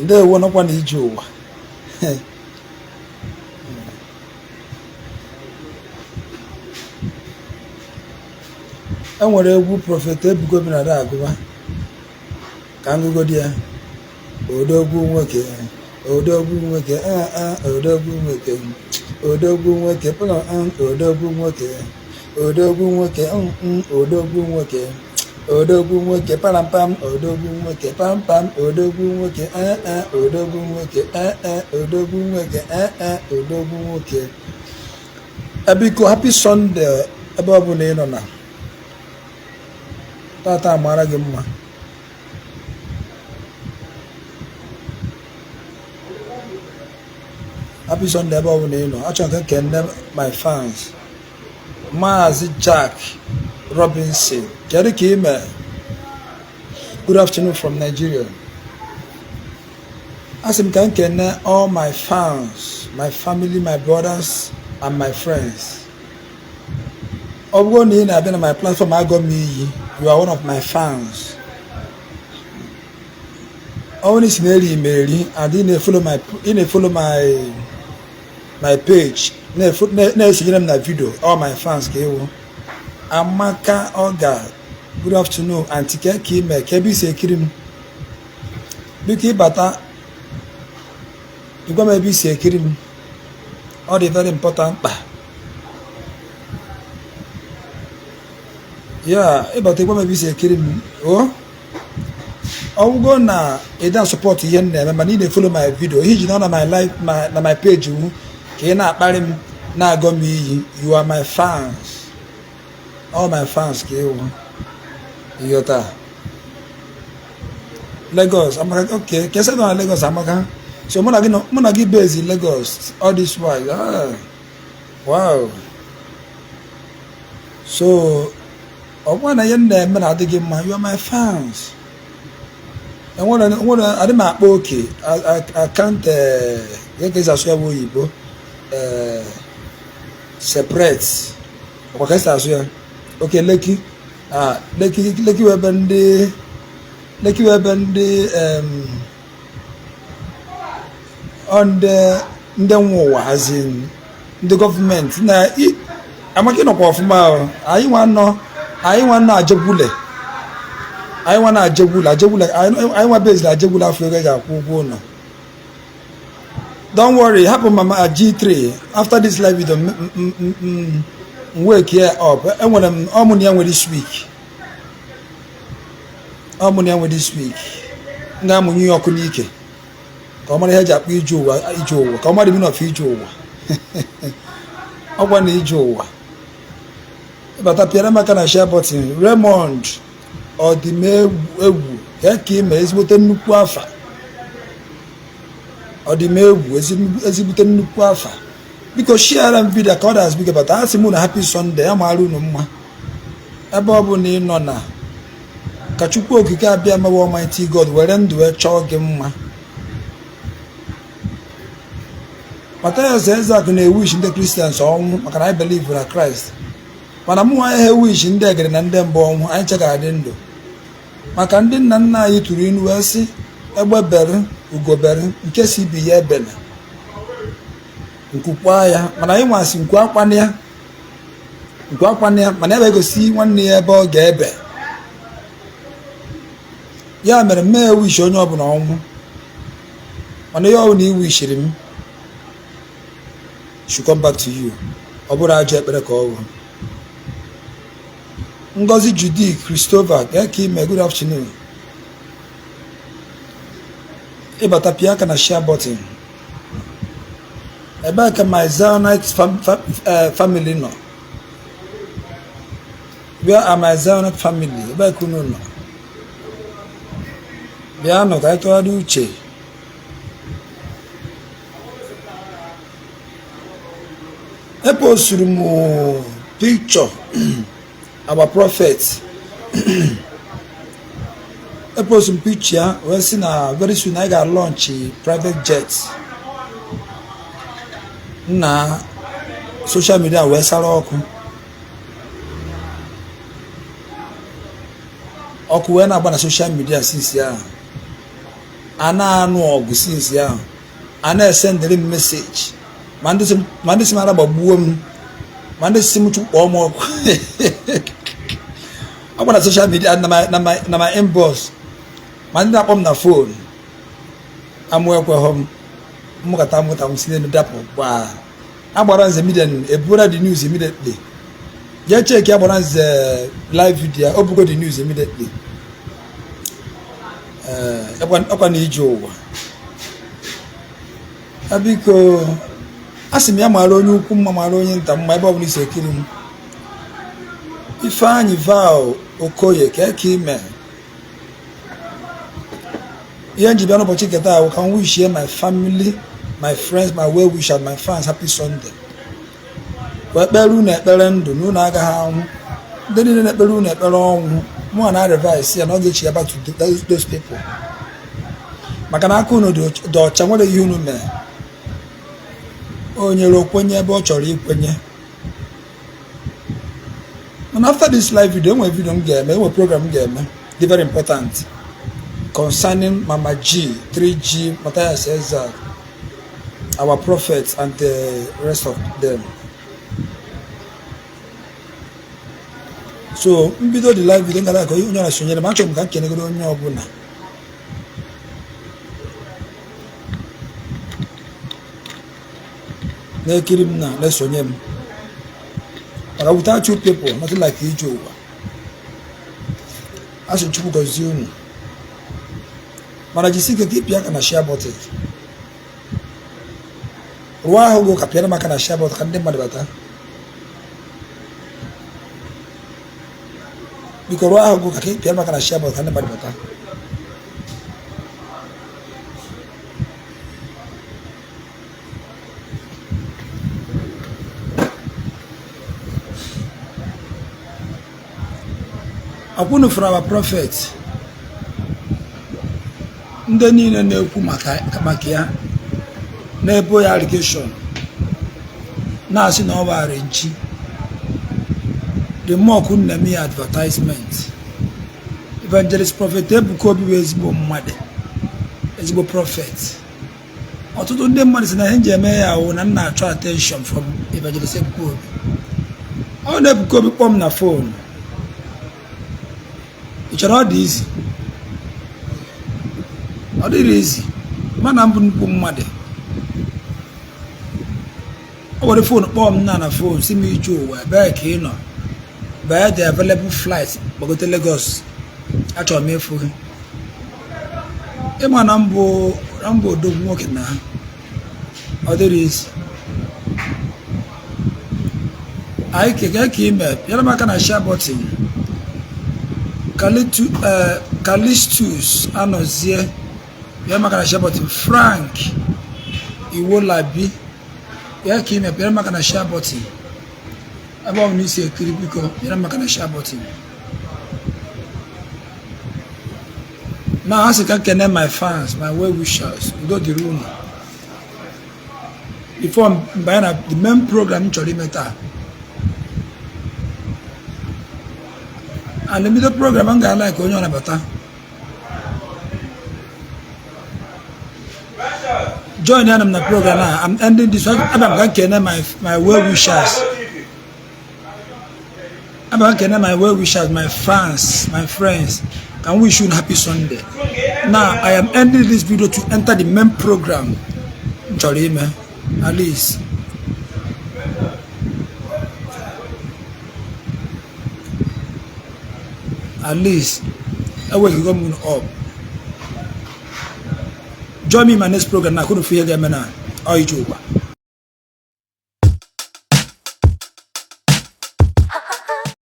Ndewo nọkwa na ije ụwa. E nwere egwu Prophet Ebuka Obi na-ada agụba ka ngụgodi ya. Odogwu nwoke, odogwu nwoke, odogwu nwoke, odogwu nwoke, odogwu nwoke, odogwu nwoke, odogwu nwoke, odogwu nwoke, parampam, odogwu nwoke, pampam, odogwu nwoke, odogwu nwoke, odogwu nwoke, odogwu nwoke. Biko, happy Sunday ebe ọ bụla ị nọ na tata, mara gị mma. Happy Sunday ebe ọ bụla ị nọ. Achọrọ ka kene my fans. Maazị Jack Robinson, kedu ka ị mere? Good afternoon from Nigeria. Asị m ka m kene all my fans, my family, my brothers and my friends. Ọ bụrụ na ị na-abịa na my platform agọ m iyi, you are one of my fans. Ọ bụrụ na isi na-eri ime eri and ị na-efollow my ị na-efollow my page, na-esonyere m na video, all my fans ka ịwụ. Amaka Oga, good afternoon, aunty. Ke ka ime? Ka ebe isi ekiri m? Biko, ịbata, ịgwa m ebe isi ekiri m. Ọ dị very important, mkpa ya. Ịbata, ịgwa m ebe isi ekiri m. O ọgwụgo na ịda support ihe m na-eme, mana ị na-efollow my video, ihe iji nọ na my live na my page wu ka ị na-akparị m, na-agọ m iyi, you are my fans. All my fans ka ịwụ. Ịghọta? Lagos, Amaka. Okay, kesa nọ na Lagos, Amaka. So mụ na gị base in Lagos all this while. Ah, wow. So ọ bụrụ na ihe m na-eme na-adị gị mma, you are my fans. Enwere adị m akpa oke. I can't ka esi asụ ya bụ oyibo, separate, ọkwa ka esi asụ ya. Oke Lekki, ah, Lekki, Lekki wụ ebe ndị Lekki, wụ ebe ndị ọ ndị nwe ụwa hazi, ndị gọọmenti na amaka. Ịnọkwa ọfụma o. Anyị nwa nọ Ajegbule, anyị nwa na Ajegbule, Ajegbule anyị nwa base na Ajegbule. Afọ ego eji akwụ ụgwọ ụlọ. Don't worry, hapụ mama G3. After this live video, m wake ya up. Enwere m ọmụ na ya nwere this week, ọmụ na ya nwere this week. M ga-amụnye ya ọkụ n'ike ka ọ mara ihe eji akpọ ije ụwa, ije ụwa, ka ọ mara ibi n'ọfọ ije ụwa. Ọgwa na ije ụwa. Ịbata, pịara maka na share button. Raymond Ọdịmegwu, ka ka ime ezigbote nnukwu afa. Ọdịmegwu, ezigbote nnukwu afa. Biko, share m video ka ọ das. Biko bata. Asị m na happy Sunday, ya mara unu mma ebe ọ bụ na ị nọ na. Ka Chukwu Okike abịa mewe, Almighty God were ndụ wee chọọ gị mma. Mathias Ezeaku na-ewish ndị Christians ọnwụ maka na anyị believe na Christ, mana mụ nwa ihe wish ndị egere na ndị mbụ ọnwụ. Anyị chegara dị ndụ maka ndị nna nna anyị tụrụ inu wee sị, egbe bere ugo bere, nke si ibi ya ebele, nkwukwa ya. Mana anyị nwasị nkwu akwana ya, nkwu akwana ya, mana ebe egosi nwanne ya ebe ọ ga-ebe. Ya mere m mee wish onye ọbụla ọnwụ, mana ihe ọbụla i wishiri m should come back to you. Ọ bụrụ ajọ ekpere ka ọ bụ. Ngozi Judy Christopher, ka ka ime? Good afternoon. Ịbata, pịa aka na share button. Ebee ka my Zionite family nọ? Where are my Zionite family? Ebee ka unu nọ? Bịanụ ka anyị tụgharịa uche. Eposturu m picture our prophet. Epost m picture ya wee sị na very soon anyị ga-launch private jet na social media wee sara ọkụ ọkụ wee na-agba na social media since ahụ. A na-anụ ọgụ since ahụ, a na-esendịrị m message, ma ndị si m ara gbagbuo m, ma ndị si m chukwu kpọọ m ọkụ. Ọ gbara social media na my inbox, ma ndị na-akpọ m na phone. Amụ ekweghọ m mmụkata mmụta m si n'elu dapụ gbaa. Agbara Nze media ebura the news immediately. Jee check Agbara Nze live video, o bugo the news immediately. Ọkwa na ije ụwa. Biko, a sị m ya mara onye ukwu mma, mara onye nta mma, ebe ọ bụla isi ekiri m. Ifeanyị Val Okoye, ka eke ime ihe nji bịa n'ụbọchị nke taa ka m wishie my family, my friends, my well wishers, my fans happy Sunday, wee kpere unu ekpere ndụ na unu agaghị anwụ. Ndị niile na-ekpere unu ekpere ọnwụ, mụ na reverse ya na ọ ga-echi ya back to those people, maka na aka unu dị ọcha, nwere ihe unu mere. O nyere okwenye ebe ọ chọrọ ikwenye. Mana after this live video, enwere video m ga-eme, enwere program m ga-eme dị very important concerning Mama G, 3G, Matthias Ezak, our prophets and the rest of them. So mbido the live video ngara ka onye ọra sonyere m. Achọrọ m ka m kenegoro onye ọbụla na-ekiri m na na-esonye m, maka without you people, nothing like ije ụwa. A sị Chukwu gọzie unu. Mana jisi ike ka ịpịa aka na share button. Rụọ ahụ gị ka pịara m aka na share button ka ndị mmadụ bata. Biko, rụọ ahụ gị ka pịara m aka na share button ka ndị mmadụ bata. Akwụnụ for our prophet, ndị niile na-ekwu maka ya, na-ebo ya allegation, na-asị na ọ bụ nchi, the more ka na-eme ya advertisement. Evangelist Prophet Ebuka Obi bụ ezigbo mmadụ, ezigbo prophet. Ọtụtụ ndị mmadụ sị na ihe nji eme ya awụ na m na-achọ attention from Evangelist Ebuka Obi. Ọ na Ebuka Obi kpọọ m na phone, ị chọrọ ọ dị izi? Ọ dịrị izi, mana mbụ nnukwu mmadụ. O were phone kpọọ m na phone, si m, ije ụwa, ebee ka ị nọ? Bee the available flight gbagote Lagos, achọrọ m ịfụ gị. Ịma na mbụ odogwu nwoke na ọ dịrị izi. Anyị keke ka ime pịara m aka na share button. Calistus Anọzie, pịara m aka na share button. Frank Iwolabi, ya ka ime pịara m aka na share button. Ebe ọ bụ na isi ekiri, biko pịara m aka na share button. Na a sị ka kene my fans, my well wishers, udo dịrị unu. Before mgbe anyị na the main program m chọrọ ime taa and mbido program, m ga-ala ka onye ọ nabata join ya m na program a. I'm ending this one. Abịa m ka nkene my well wishers, abịa m nkene my well wishers, my fans, my friends. Can wish you happy Sunday. Now I am ending this video to enter the main program m chọrọ ime. At least at least ewegigo m up. Join me in my next program na akụrụ ihe ga-eme na ọ ije ụwa.